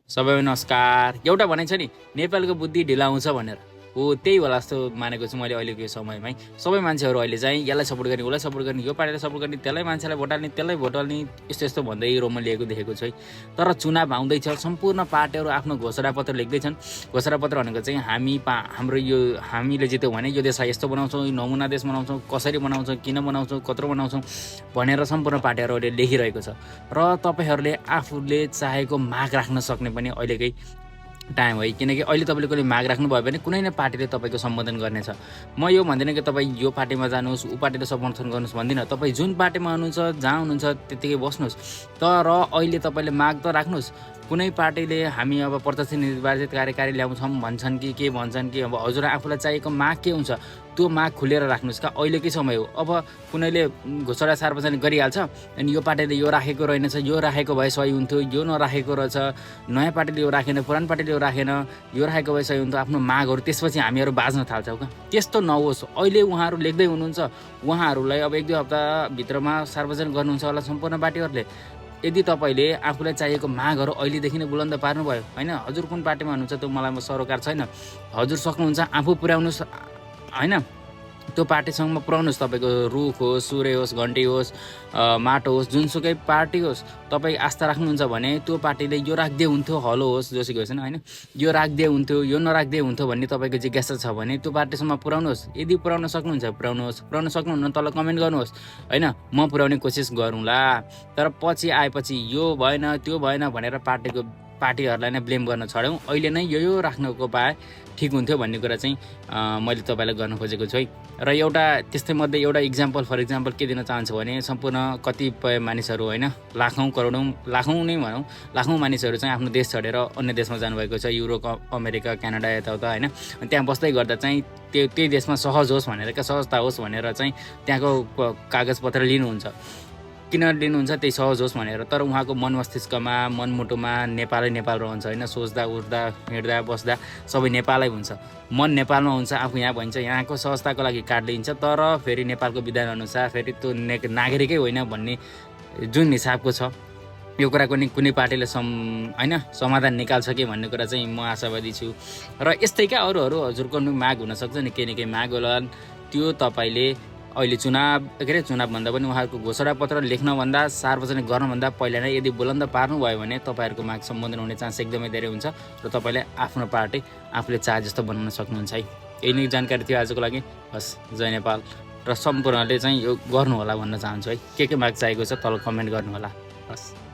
सबैलाई नमस्कार। एउटा भनाइ छ नि, नेपालको बुद्धि ढिला आउँछ भनेर। हो त्यही होला जस्तो मानेको छु मैले अहिलेको यो समयमै। सबै मान्छेहरू अहिले चाहिँ यसलाई सपोर्ट गर्ने, उसलाई सपोर्ट गर्ने, यो पार्टीलाई सपोर्ट गर्ने, त्यसलाई मान्छेलाई भोट हाल्ने, त्यसलाई भोट हाल्ने, यस्तो यस्तो भन्दै रोममा लिएको देखेको छु है। तर चुनाव आउँदैछ, सम्पूर्ण पार्टीहरू आफ्नो घोषणापत्र लेख्दैछन्। घोषणापत्र भनेको चाहिँ हामीले जित्यौँ भने यो देशलाई यस्तो बनाउँछौँ, यो नमुना देश बनाउँछौँ, कसरी बनाउँछौँ, किन बनाउँछौँ, कत्रो बनाउँछौँ भनेर सम्पूर्ण पार्टीहरूले लेखिरहेको छ। र तपाईँहरूले आफूले चाहेको माग राख्न सक्ने पनि अहिलेकै टाइम है। किनकि अहिले तपाईँले कुनै माग राख्नुभयो भने कुनै न पार्टीले तपाईँको सम्बोधन गर्नेछ। म यो भन्दिनँ कि तपाईँ यो पार्टीमा जानुहोस्, ऊ पार्टीले समर्थन गर्नुहोस् भन्दिनँ। तपाईँ जुन पार्टीमा हुनुहुन्छ, जहाँ हुनुहुन्छ त्यत्तिकै बस्नुहोस्। तर अहिले तपाईँले माग त राख्नुहोस्। कुनै पार्टीले हामी अब प्रत्यक्ष निर्वाचित कार्यकारी ल्याउँछौँ भन्छन् कि के भन्छन् कि अब हजुर आफूलाई चाहिएको माग के हुन्छ त्यो माग खुलेर राख्नुहोस्। का अहिलेकै समय हो। अब कुनैले घोषणा सार्वजनिक गरिहाल्छ अनि यो पार्टीले यो राखेको रहेनछ, यो राखेको भए सही हुन्थ्यो, यो नराखेको रहेछ, नयाँ पार्टीले यो राखेन, पुरानो पार्टीले यो राखेन, यो राखेको भए सही हुन्थ्यो, आफ्नो मागहरू त्यसपछि हामीहरू बाज्न थाल्छौँ। क्या त्यस्तो नहोस्। अहिले उहाँहरू लेख्दै हुनुहुन्छ, उहाँहरूलाई अब 1-2 हप्ताभित्रमा सार्वजनिक गर्नुहुन्छ होला सम्पूर्ण पार्टीहरूले। यदि तपाईँले आफूलाई चाहिएको मागहरू अहिलेदेखि नै बुलन्द पार्नुभयो होइन, हजुर कुन पार्टीमा हुनुहुन्छ त्यो मलाई सरोकार छैन, हजुर सक्नुहुन्छ आफू पुर्याउनुहोस् होइन। त्यो पार्टीसँग पुर्याउनुहोस्। तपाईँको रुख होस्, सूर्य होस्, घन्टी होस्, माटो होस्, जुनसुकै पार्टी होस्, तपाईँ आस्था राख्नुहुन्छ भने त्यो पार्टीले यो राखिदिए हुन्थ्यो, हलो होस् जोसुकै होस् होइन, यो राखिदिए हुन्थ्यो, यो नराखिदिए हुन्थ्यो भन्ने तपाईँको जिज्ञासा छ भने त्यो पार्टीसँग पुर्याउनुहोस्। यदि पुर्याउन सक्नुहुन्छ पुर्याउनुहोस्, पुर्याउन सक्नुहुन्न तल कमेन्ट गर्नुहोस् होइन, म पुर्याउने कोसिस गरौँला। तर पछि आएपछि यो भएन त्यो भएन भनेर पार्टीहरूलाई नै ब्लेम गर्न छोड्यौँ। अहिले नै यो राख्नको पाए ठिक हुन्थ्यो भन्ने कुरा चाहिँ मैले तपाईँलाई गर्न खोजेको छु है। र एउटा त्यस्तै मध्ये एउटा इक्जाम्पल फर इक्जाम्पल के दिन चाहन्छु भने सम्पूर्ण कतिपय मानिसहरू होइन, लाखौँ करोडौँ, लाखौँ नै भनौँ, लाखौँ मानिसहरू चाहिँ आफ्नो देश छोडेर अन्य देशमा जानुभएको छ, युरोप, अमेरिका, क्यानाडा यताउता होइन। त्यहाँ बस्दै गर्दा चाहिँ त्यही देशमा सहज होस् भनेर, क्या सहजता होस् भनेर चाहिँ त्यहाँको कागजपत्र लिनुहुन्छ। किन लिनुहुन्छ? त्यही सहज होस् भनेर। तर उहाँको मन मस्तिष्कमा, मनमुटुमा नेपालै नेपाल रहन्छ होइन। सोच्दा उठ्दा हिँड्दा बस्दा सबै नेपालै हुन्छ। मन नेपालमा हुन्छ, आफू यहाँ भइन्छ, यहाँको सहजताको लागि कार्ड लिन्छ। तर फेरि नेपालको विधान अनुसार फेरि त्यो नागरिकै होइन भन्ने जुन हिसाबको छ, यो कुराको नि कुनै पार्टीले होइन समाधान निकाल्छ कि भन्ने कुरा चाहिँ म आशावादी छु। र यस्तै क्या अरूहरू हजुरको माग हुनसक्छ नि, केही न केही माग होला। त्यो तपाईँले अहिले चुनावभन्दा पनि उहाँहरूको घोषणापत्र लेख्नभन्दा, सार्वजनिक गर्नभन्दा पहिला नै यदि बुलन्द पार्नुभयो भने तपाईँहरूको माग सम्बोधन हुने चान्स एकदमै धेरै हुन्छ र तपाईँले आफ्नो पार्टी आफूले चाहे जस्तो बनाउन सक्नुहुन्छ है। यही नै जानकारी थियो आजको लागि। हस्, जय नेपाल। र सम्पूर्णले चाहिँ यो गर्नुहोला भन्न चाहन्छु है। के माग चाहिएको छ तल कमेन्ट गर्नुहोला। हस्।